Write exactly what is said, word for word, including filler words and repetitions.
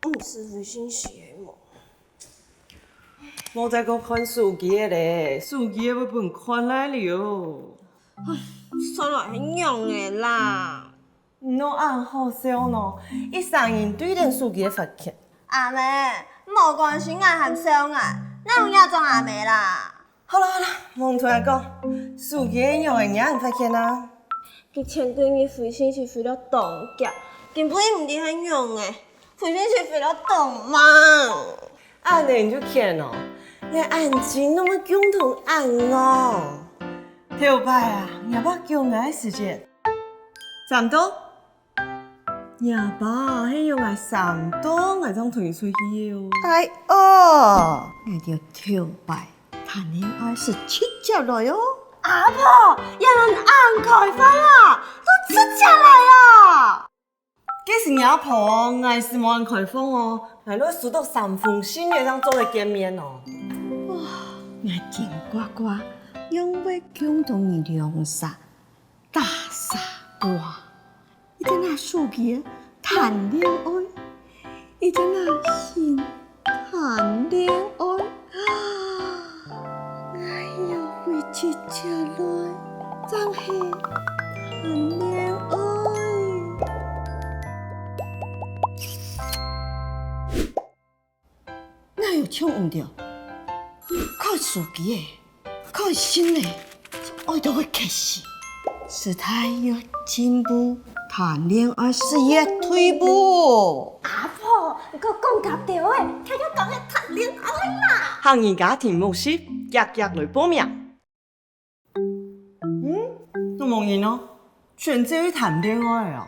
毋使回信息个無？莫再講看手機个咧，手機个會分看賴了。算來係仰仔啦？你哪恁好笑呢？一儕人對等手機个發現。阿姆，莫關心𠊎含笑𠊎，哪有這種阿姆啦？ 好啦好啦，莫同𠊎講，手機仰仔你還發現啊？佢前幾日回信息回到當遽，根本毋知係仰仔，回信息回到當慢。恁仔你就譴哦，連恁仔都毋共同恁戇。頭擺啊，若爸叫𠊎个時節，三到。 若爸係約𠊎三到，𠊎正同佢出去哦。哎哦，𠊎兜頭擺談戀愛係直接來哦。阿婆，原來你恁開放啊，都直接來啊！該時若婆，𠊎係無恁開放哦，𠊎都收到三封信仔正做得見面哦。𠊎真掛掛，仰會共同人兩儕打沙瓜。 一直拿手機談戀愛，一直拿信談戀愛。哎呀，會直接來，正係談戀愛。哪有像毋著？看手機仔，看信仔，愛到會氣死。時代越進步，談戀愛係越退步。阿婆，你講甲著欸，大家講个談戀愛啦。客人家庭模式，遽遽來報名。 嗯，都無人哦，全職去談戀愛哦。